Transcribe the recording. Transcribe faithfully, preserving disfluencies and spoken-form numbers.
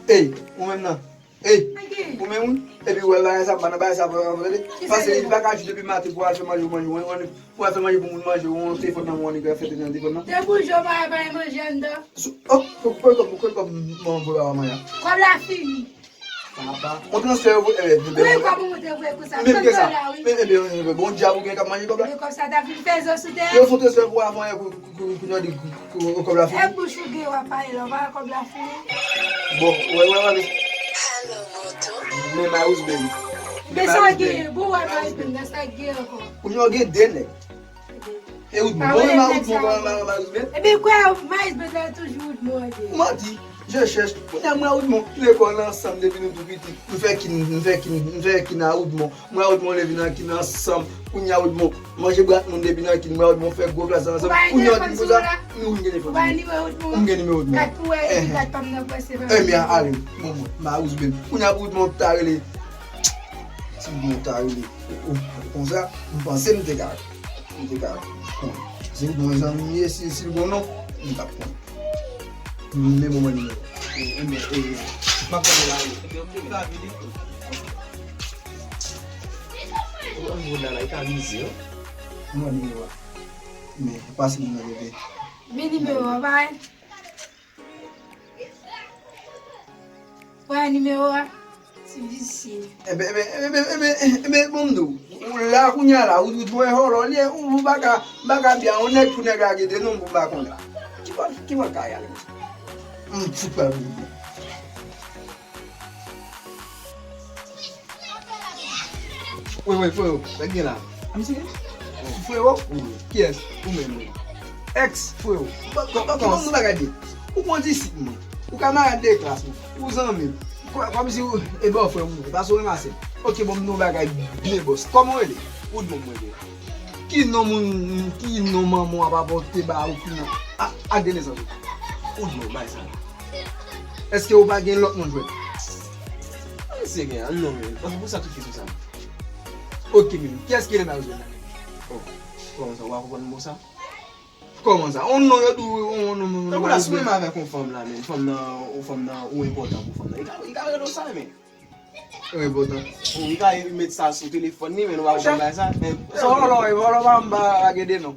Ey, ou menm nan. Ey, ou menm wi. Epi ou wè bagay sa, m pa nan bagay sa, pa nan bagay sa. Pase li pa ka jis depi maten pou al fè manje, ou manje, ou, ou, ou al fè manje pou moun manje, ou telefòn nan mwen, ou fè tete nan telefòn nan. Te bouje, ou pa bay manje anndan. Oh, pou kòb, pou kòb, mwen pou ba manje. Kòb la fini. Papa, on transfè yo, eh, wi, kòb ou te voye pou sa. Men, men, men, bon, dyab ou gen k ap manje kòb la. Men kòb sa ta fin fè zo sou tè. Yo fè transfè pou avan, pou, pou, pou, pou, pou, pou kòb la fini. E bouch ou gen w ap pale la, ou pa wè kòb la fini. Bon, wè, wè, wè, men. Men Mayouz, baby. Men sa gen, bon, wè, Mayouz, baby, sa gen ankò. Ou gen de nèg. E ou bon, Mayouz, bon, Mayouz, baby. Ebyen, kwè, Mayouz, baby, la toujou ou bon, ebyen. Ou manti. Je chèch. Kounye a, mwen a Woodmont, lekòl ansanm depi nou tou piti. M fè kin, m fè kin, m fè kin a Woodmont. Mwen a Woodmont leve nan kin ansanm. Kounye a Woodmont manje brat moun depi nan kin. Mwen a Woodmont fè gwo klas ansanm. Kounye a Woodmont sa, nou m gen telefòn. Ou bay nimewo Woodmont? M gen nimewo Woodmont. Gad pou wè, gad pa m nan prese pa. Ebyen, ale. Bon, mwen, Mayouz, baby. Kounye a Woodmont ta rele. Si Woodmont ta rele. Konsa, m panse m te ka. M te ka. Bon, si Woodmont zanmi m ye, si, si l gon non, m t ap pran. Men bon, mwen nimewo. E, e, men, e, e, m ap tande la, wi. Ebyen, ok, m ka vini. Ou, ou, la, la, li ka mize, wi. Mwen nimewo a. Men, pase nimewo a, bebe. Men nimewo a, bay. Wè nimewo a. Ti visye. Enben, enben, enben, enben, enben, bon, m di w, ou la kounye a la, ou, ou, ou, ou, ou, ou pa ka, m pa ka byen, yon nèg pou nèg la gen de non pou m pa konn la. Ki bò, ki bò kay a la? M fout pral pou ou. Wi, wi, freo, sa k gen la? A, misye? Freo? Wi. Kiyès? Ou menm, wi. Èks, freo. Kòman nou bagay de? Ou konn di sit mwen. Ou kamarad de klas mwen. Ou zanmi m. Kò-, kòmsi ou, e bò frè m ou ye. Pase w ranmase m. Ok, bon, m di w yon bagay byen bòs. Kòman w rele? Woodmont mwen rele. Ki non moun, ki non manman w ap apòte ba ou ki non? A, ak de nesans ou. Woodmont, bay sa. Èske ou pa gen lòt non jwèt? Misye gen, an non, men. Paske pou sa tout kesyon sa. Ok, men. Kiyès ki rele Mayouz la? Oh, kòman sa, ou pa konprann mo sa? Kòman sa? On non yo di w, on non, on non. Tankou la, si w renmen avèk on fanm la, men, fanm nan, ou fanm nan, ou enpòtan pou fanm nan. Li ka, li ka rele w sa, men. Ou enpòtan. Bon, li ka met sa sou telefòn li, men nou pa konn bay sa. Men, sa w la, w la, w la, pa m pa gen de non.